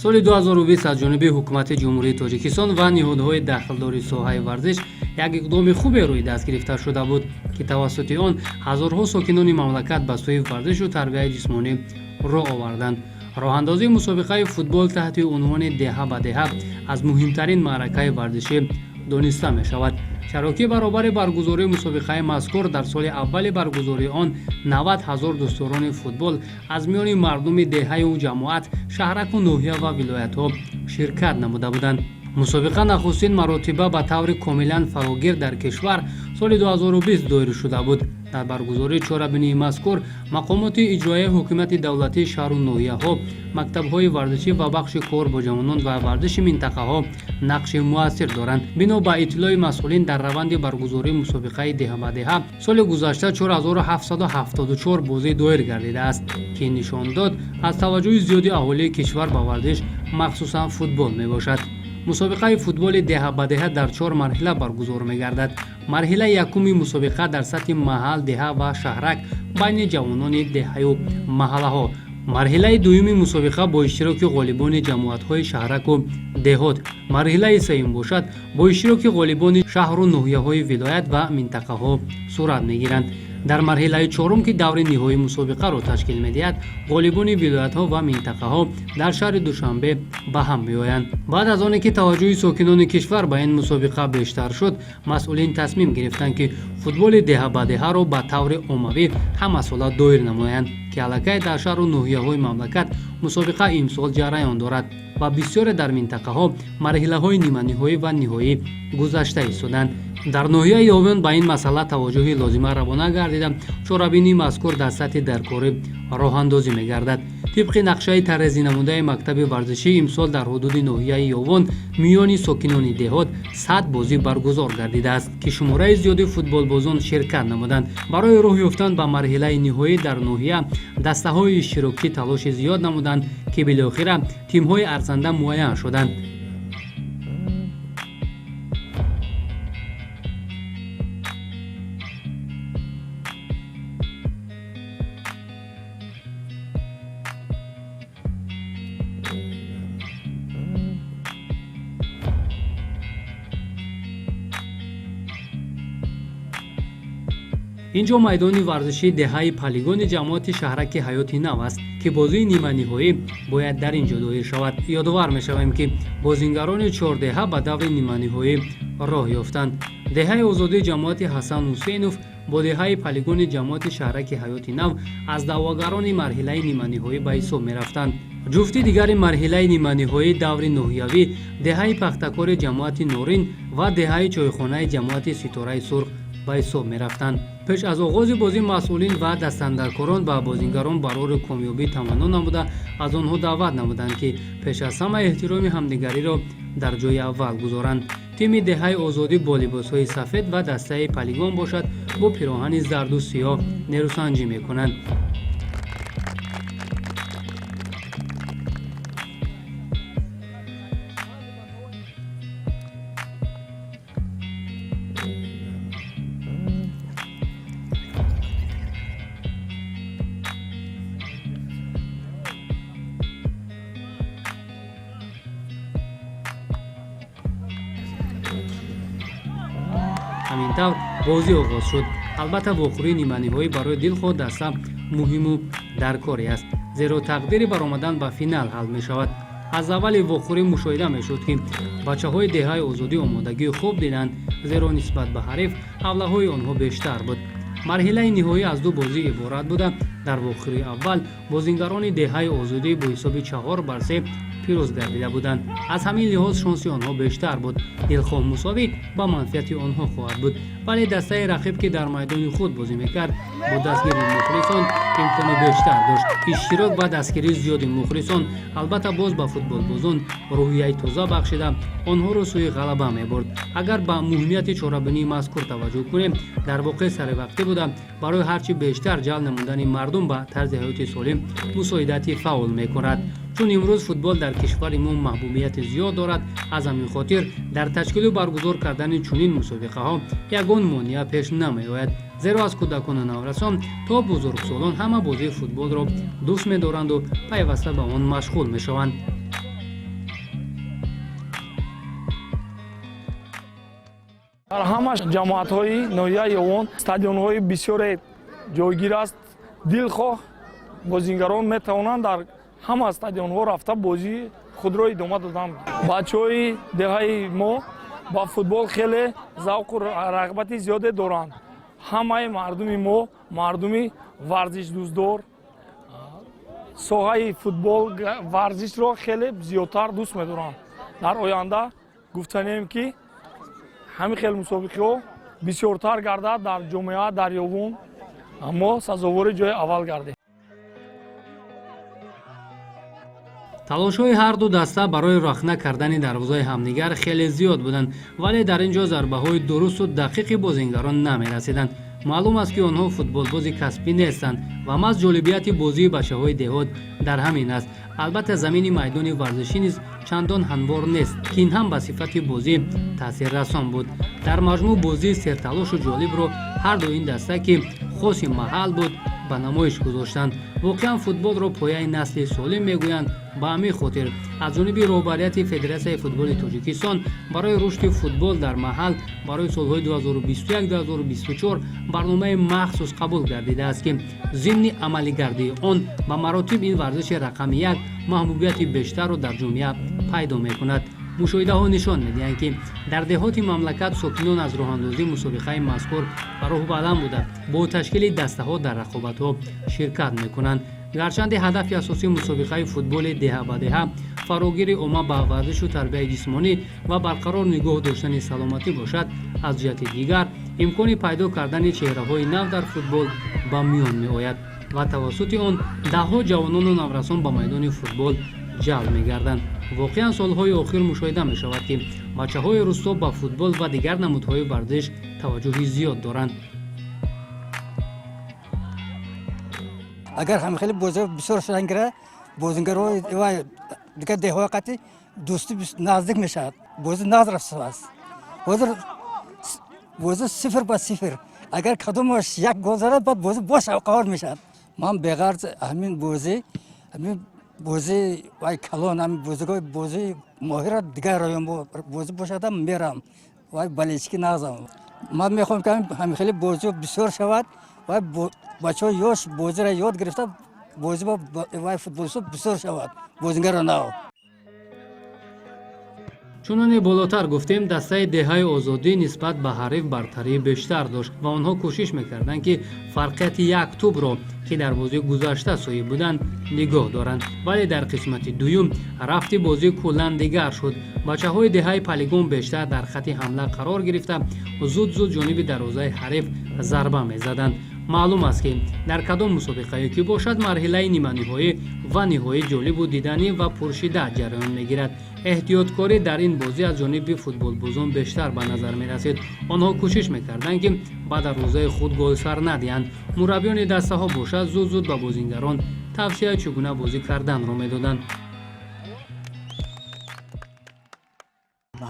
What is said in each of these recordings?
Соли 2020 аз ҷониби Ҳукумати Ҷумҳурии Тоҷикистон ва ниҳодҳои дахлдори соҳаи варзиш як иқдоми хубе рӯи даст гирифта шуда буд, ки тавассути он ҳазорҳо сокинони мамлакат ба сӯи варзишу тарбияи ҷисмонӣ роҳ оварданд. Роҳандозии мусобиқаи футбол таҳти унвони «Деҳа ба деҳа» аз муҳимтарин маъракаи варзишӣ дониста мешавад, чаро ки баробари баргузории мусобиқаи мазкур дар соли аввали баргузории он 90 000 дӯстдорони футбол аз миёни мардуми деҳаю ҷамоат, шаҳраку ноҳия ва вилоятҳо ширкат намуда буданд. Мусобиқа нахустин маротиба ба таври комилан фарогир дар кишвар соли 2020 доир шуда буд. Дар баргузории чорабинии мазкур мақомоти иҷроияи ҳокимияти давлатии шаҳру ноҳияҳо, мактабҳои варзишӣ ва бахши кор бо ҷавонон ва варзиши минтақаҳо нақши муассир доранд. Бино ба иттилои масъулин, дар раванди баргузории мусобиқаи «Деҳа ба деҳа» соли гузашта 4774 бозӣ доир гардидааст, ки нишон дод аз таваҷҷӯҳи зиёди аҳолии кишвар ба варзиш, махсусан футбол мебошад. Мусобиқаи футболи «Деҳа ба деҳа» дар чор марҳила баргузор мегардад. Марҳилаи якуми мусобиқа дар сатҳи маҳал, деҳа ва шаҳрак байни ҷавонони деҳаю маҳаллаҳо. Марҳилаи дуюми мусобиқа бо иштироки ғолибони ҷамоатҳои шаҳраку деҳот. Марҳилаи сеюм бошад, бо иштироки ғолибони шаҳру ноҳияҳои вилоят ва минтақаҳо сурат мегиранд. Дар марҳилаи чорум, ки даври ниҳоии мусобиқаро ташкил медиҳад, ғолибони вилоятҳо ва минтақаҳо дар шаҳри Душанбе ба ҳам меоянд. Баъд аз оне ки таваҷҷӯҳи сокинони кишвар ба ин мусобиқа бештар шуд, масъулин тасмим гирифтанд, ки футболи «Деҳа ба деҳаро» ба таври оммавӣ ҳамасола доир намоянд, ки аллакай дар шаҳру ноҳияҳои мамлакат мусобиқа имсол ҷараён дорад ва бисёре дар минтақаҳо марҳилаҳои ниманиҳоӣ ва ниҳоӣ гузашта истоданд. Дар ноҳияи Ёвон ба ин масъала таваҷҷӯҳи лозима равона гардида, чорабинии мазкур дар сатҳи даркорӣ роҳандозӣ мегардад. Тибқи нақшаи тарҳрезинамудаи мактаби варзишӣ, имсол дар ҳудуди ноҳияи Ёвон миёни сокинони деҳот 100 бозӣ баргузор гардидааст, ки шумораи зиёди футболбозон ширкат намуданд. Барои роҳ ёфтан ба марҳилаи ниҳоӣ дар ноҳия дастаҳои иштирокчӣ талоши зиёд намуданд, ки билохира тимҳои арзанда муайян шуданд. Ин ҷо майдони варзишии деҳаи Палигони ҷамоати шаҳраки Ҳаёти Нав аст, ки бозии ниманиҳоӣ бояд дар ин ҷо доир шавад. Ёдовар мешавем, ки бозингарони чор деҳа ба даври ниманиҳоӣ роҳ ёфтанд. Деҳаи Озодии ҷамоати Ҳасан Ҳусейнов бо деҳаи Палигони ҷамоати шаҳраки Ҳаёти Нав аз даъвогарони марҳилаи ниманиҳоӣ ба ҳисоб мерафтанд. Ҷуфти дигари марҳилаи ниманиҳоии даври ноҳиявӣ деҳаи Пахтакори ҷамоати Норин ва деҳаи Чойхонаи ҷамоати Ситораи Сурх ба ҳисоб мерафтанд. Пеш аз оғози бозӣ масъулин ва дастандаркорон ба бозингарон барори комёбӣ таманно намуда, аз онҳо даъват намуданд, ки пеш аз ҳама эҳтироми ҳамдигариро дар ҷои аввал гузоранд. Тими деҳаи Озодӣ бо либосҳои сафед ва дастаи Палигон бошад, бо пироҳани зарду сиёҳ нерӯсанҷӣ мекунанд. Ҳамин тавр бозӣ оғоз шуд. Албатта, вохӯрии ниманиҳоӣ барои дилхоҳ даста муҳиму даркорӣ аст, зеро тақдири баромадан ба финал ҳал мешавад. Аз аввали вохӯрӣ мушоҳида мешуд, ки бачаҳои деҳаи Озодӣ омодагии хуб диданд, зеро нисбат ба ҳариф ҳавлаҳои онҳо бештар буд. Марҳилаи ниҳоӣ аз ду бозӣ иборат буда, дар вохӯрии аввал бозингарони деҳаи Озодӣ бо ҳисоби 4 бар 3 пирӯз гардида буданд. Аз ҳамин лиҳоз шонси онҳо бештар буд. Дилхоҳ мусовӣ ба манфиати онҳо хоҳад буд, вале дастаи рақиб, ки дар майдони худ бозӣ мекард, бо дастгирии мухлисон имкони бештар дошт. Иштирок ва дастгирии зиёди мухлисон албатта боз ба футболбозон рӯҳияи тоза бахшида, онҳоро сӯи ғалаба мебурд. Агар ба муҳимияти чорабинии мазкур таваҷҷӯҳ кунем, дар воқеъ саривақтӣ буда, барои ҳарчи бештар ҷалб намудани мардум ба тарзи ҳаёти солим мусоидати фаъол мекунад. Чун имрӯз футбол дар кишвари мо маҳбубияти зиёд дорад, аз ҳамин хотир дар ташкилу баргузор кардани чунин мусобиқаҳо ягон монеа пеш намеояд, зеро аз кӯдакону наврасон то бузургсолон ҳама бозии футболро дӯст медоранду пайваста ба он машғул мешаванд. Дар ҳама ҷамоатҳои ноҳияи Ёвон стадионҳои бисёре ҷойгир аст. Дилхоҳ бозингарон метавонанд дар ҳама стадионҳо рафта бозии худро идома доданд. Бачаҳои деҳаи мо ба футбол хеле завқу рағбати зиёде доранд. Ҳамаи мардуми мо мардуми варзишдӯстдор, соҳаи футбол, варзишро хеле зиёдтар дӯст медоранд. Дар оянда гуфтанем, ки ҳамин хел мусобиқаҳо бисёртар гардад дар ҷомеа, дар Ёвун мо сазовори ҷои аввал гардем. Талошҳои ҳарду даста барои рахна кардани дарвозаи ҳамдигар хеле зиёд буданд, вале дар ин ҷо зарбаҳои дурусту дақиқи бозингарон намерасиданд. Маълум аст, ки онҳо футболбози касбӣ нестанд ва маҳз ҷолибияти бозии бачаҳои деҳот дар ҳамин аст. Албатта, замини майдони варзишӣ низ чандон ҳамвор нест, ки ин ҳам ба сифати бозӣ таъсиррасон буд. Дар маҷмӯъ, бозии серталошу ҷолибро ҳарду ин даста, ки хоси маҳал буд, ба намоиш гузоштанд. Воқеан, футболро пояи насли солим мегӯянд. Ба ҳамин хотир аз ҷониби роҳбарияти Федератсияи футболи Тоҷикистон барои рушди футбол дар маҳал барои солҳои 2021-2024 барномаи махсус қабул гардидааст, ки зимни амалигардии он ба маротиб ин варзиши рақами як маҳбубияти бештарро дар ҷомеа пайдо мекунад. Мушоҳидаҳо нишон медиҳанд, ки дар деҳоти мамлакат сокинон аз роҳандозии мусобиқаи мазкур ба рӯҳбаланд буда, бо ташкили дастаҳо дар рақобатҳо ширкат мекунанд. Гарчанде ҳадафи асосии мусобиқаи футболи деҳа ба деҳа фарогири омма ба варзишу тарбияи ҷисмонӣ ва барқарор нигоҳ доштани саломатӣ бошад, аз ҷиҳати дигар имкони пайдо кардани чеҳраҳои нав дар футбол ба миён меояд ва тавассути он даҳҳо ҷавонону наврасон ба майдони футбол ҷалб мегарданд. Воқеан, солҳои охир мушоҳида мешавад, ки бачаҳои русто ба футбол ва дигар намудҳои варзиш таваҷҷӯҳи зиёд доранд. Агар ҳамхели бозиҳо бисёр шудан гира, бозингарои вай дигар деҳҳои қати дӯстӣ наздик мешавад, бозӣ нағз рафтааст. Ҳозир бозӣ 0-0. Агар кадомаш як гол зарад, баъд бозӣ боз шавқовар мешавад. Ман беғарз ҳамин бозӣ, ҳамин бозӣ вай калон, ҳамин бозиҳои бозии моҳира дигар район бозӣ бошадам, мерам, вай болельщики нағзам. Ман мехоҳам, ки ҳамин хели бозиҳо бисёр шавад вай бачаҳои ёш бозиро ёд гирифта, бозӣ вай футболистҳо бисёр шавад, бозингаро нав. Чуноне болотар гуфтем, дастаи деҳаи Озодӣ нисбат ба ҳариф бартарии бештар дошт ва онҳо кӯшиш мекарданд, ки фарқияти як тӯбро, ки дар бозии гузашта соҳиб буданд, нигоҳ доранд. Вале дар қисмати дуюм рафти бозӣ куллан дигар шуд. Бачаҳои деҳаи Палигон бештар дар хатти ҳамла қарор гирифта, зуд зуд ҷониби дарвозаи ҳариф зарба мезаданд. Маълум аст, ки дар кадом мусобиқае ки бошад, марҳилаи ниманиҳоӣ ва ниҳоӣ ҷолибу диданӣ ва пуршиддат ҷараён мегирад. Эҳтиёткорӣ дар ин бозӣ аз ҷониби футболбозон бештар ба назар мерасид. Онҳо кӯшиш мекарданд, ки ба дарвозаи худ гол сар надиҳанд. Мураббиёни дастаҳо бошад, зуд зуд ба бозингарон тавсияи чӣ гуна бозӣ карданро медоданд.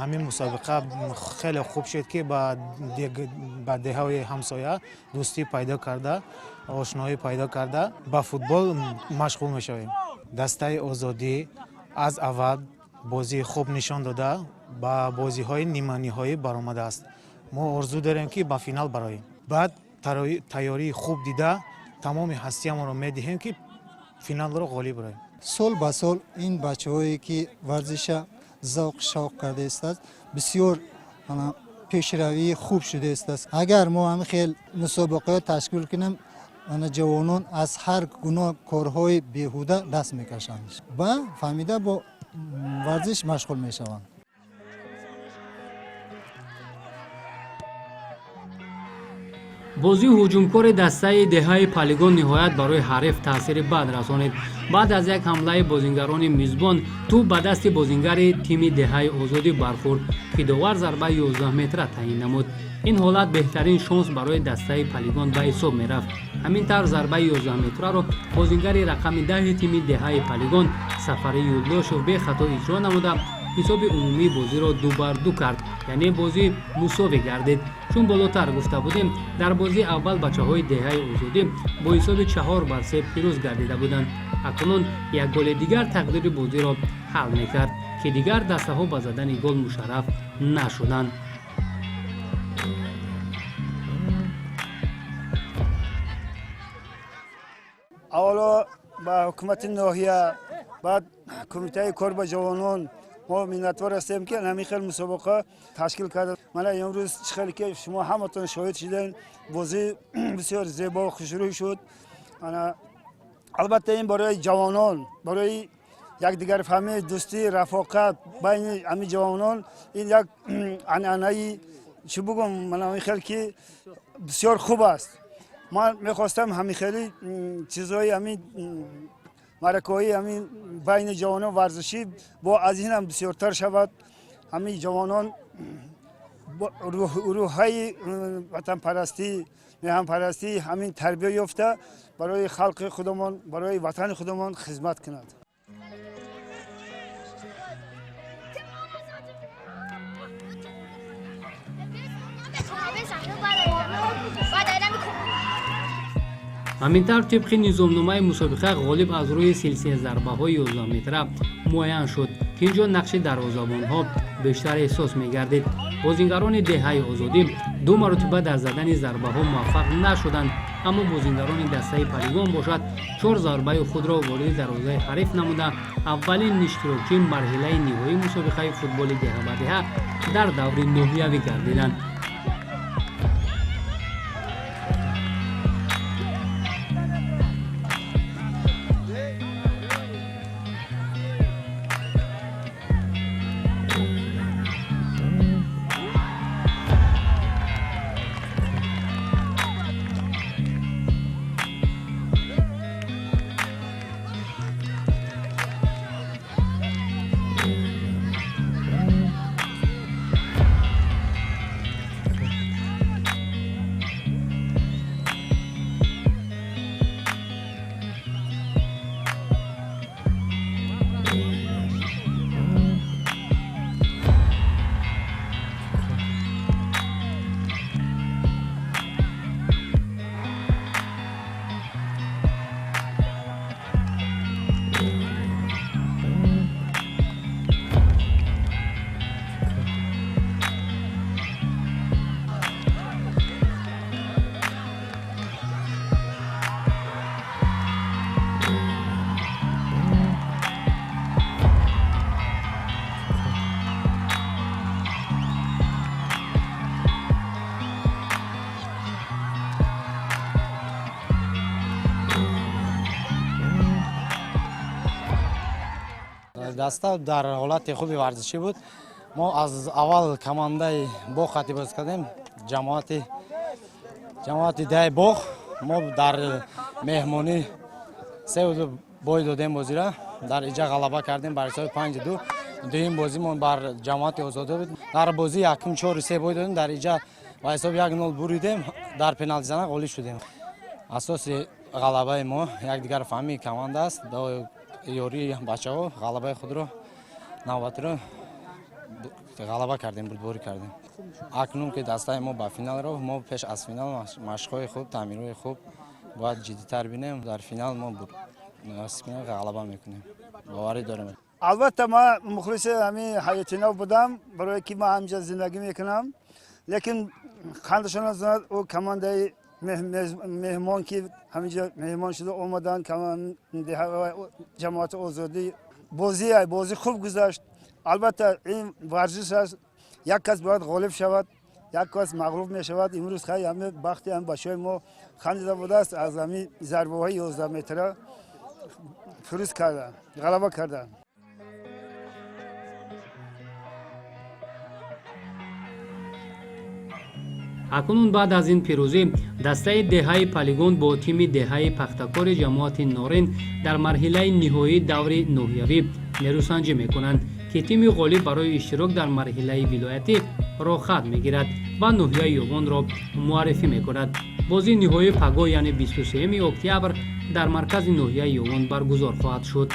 Ҳамин мусобиқа хеле хуб шуд, ки ба деҳаҳои ҳамсоя дӯстӣ пайдо карда, ошноӣ пайдо карда, ба футбол машғул мешавем. Дастаи Озодӣ аз аввал бозии хуб нишон дода, ба бозиҳои ниманиҳоӣ баромадааст. Мо орзу дорем, ки ба финал бароем. Баъд тайёрии хуб дида, тамоми ҳастиямонро медиҳем, ки финалро ғолиб роем. Сол ба сол ин бачаҳое, ки варзиша завқ шавқ карда истааст, бисёр пешравии хуб шуда истааст. Агар мо ҳамин хел мусобиқаҳо ташкил кунем, ҷавонон аз ҳар гуна корҳои беҳуда даст мекашанд ва фаҳмида бо варзиш машғул мешаванд. Бозии ҳуҷумкори дастаи деҳаи Палигон ниҳоят барои ҳариф таъсири бад расонид. Баъд аз як ҳамлаи бозингарони мизбон тӯб ба дасти бозингари тими деҳаи Озодӣ бархӯрд, ки довар зарбаи 11 метра таъин намуд. Ин ҳолат беҳтарин шонс барои дастаи Палигон ба ҳисоб мерафт. Ҳамин тавр, зарбаи 11 метраро бозингари рақами 10-и тими деҳаи Палигон Сафари Юлдошев бехато иҷро намуда, ҳисоби умумии бозиро 2-2 кард, яъне бозӣ мусовӣ гардид. Чун болотар гуфта будем, дар бозии аввал бачаҳои деҳаи Озодӣ бо ҳисоби 4-3 пирӯз гардида буданд. Акнун як голи дигар тақдири бозиро ҳал мекард, ки дигар дастаҳо ба задани гол мушарраф нашуданд. Аввало ба ҳукумати ноҳия, баъд кумитаи кор ба ҷавонон мо миннатдор ҳастем, ки ҳамин хел мусобиқа ташкил карда. Мана имрӯз чӣ хеле ки шумо ҳаматон шоҳид шудем, бозӣ бисёр зебо, хушрӯй шуд. Албатта, ин барои ҷавонон, барои якдигарфаҳмӣ, дӯстӣ, рафоқат байни ҳамин ҷавонон ин як анъанаи, чӣ бугум, мана ҳамин хел ки бисёр хуб аст. Ман мехостам ҳамин хели чизҳои, ҳамин маъракаҳои ҳамин байни ҷавонон варзишӣ бо аз ин ҳам бисёртар шавад. Ҳамин ҷавонон рӯҳҳаи ватанпарастӣ, меҳанпарастӣ ҳамин тарбия ёфта, барои халқи худамон, барои ватани худамон хизмат кунад. Ҳамин тавр, тибқи низомномаи мусобиқа, ғолиб аз рӯи силсила зарбаҳои 11 метра муайян шуд, ки ин ҷо нақши дарвозабонҳо бештар эҳсос мегардид. Бозингарони деҳаи Озодӣ ду маротиба дар задани зарбаҳо муваффақ нашуданд, аммо бозингарони дастаи Палигон бошад, чор зарбаи худро вориди дарвозаи ҳариф намуда, аввалин иштирокчии марҳилаи ниҳоии мусобиқаи футболи деҳа ба деҳа дар даври ноҳиявӣ гардиданд. Даста дар ҳолати хуби варзишӣ буд. Мо аз аввал командаи Боғ қати боз кардем, ҷамоати деҳаи Боғ. Мо дар меҳмонӣ 3-2 бой додем бозира, дар иҷа ғалаба кардем бар ҳисоби 5-2. Дуюм бозимон бар ҷамоати Озодӣ буд. Дар бозии якум 4-3 бой додем, дар иҷа ба ҳисоби 1-0 буридем, дар пеналтизана ғолиб шудем. Асоси ғалабаи мо якдигарфаҳмии команда аст. Ёрии бачаҳо ғалабаи худро навбатиро ғалаба кардем, бурдборӣ кардем. Акнун ки дастаи мо ба финал рафт, мо пеш аз финал машқҳои хуб, таъмирҳои хуб бояд ҷиддитар бинем. Дар финал мо ғалаба мекунем, боварӣ дорем. Албатта, ман мухлиси ҳамин Ҳаёти Нав будам, барое ки ман ҳамҷа зиндагӣ мекунам, лекин қандашона занад ӯ командаи меҳмон, ки ҳаминҷа меҳмон шуда омаданд, ҷамоати Озодӣ. Бозӣ хуб гузашт. Албатта, ин варзиш аст, як кас бояд ғолиб шавад, як кас мағлуб мешавад. Имрӯз хай ҳами бахти ҳами бачаҳои мо хандида будааст, аз ҳами зарбаҳои 11 метра фирӯз карданд, ғалаба карданд. Акнун баъд аз ин пирӯзӣ дастаи деҳаи Палигон бо тими деҳаи Пахтакори ҷамоати Норин дар марҳилаи ниҳоии даври ноҳиявӣ нерӯсанҷӣ мекунанд, ки тими ғолиб барои иштирок дар марҳилаи вилоятӣ роҳхат мегирад ва ноҳияи Ёвонро муаррифӣ мекунад. Бозии ниҳоии пагоҳ, яъне 23 октябр, дар маркази ноҳияи Ёвон баргузор хоҳад шуд.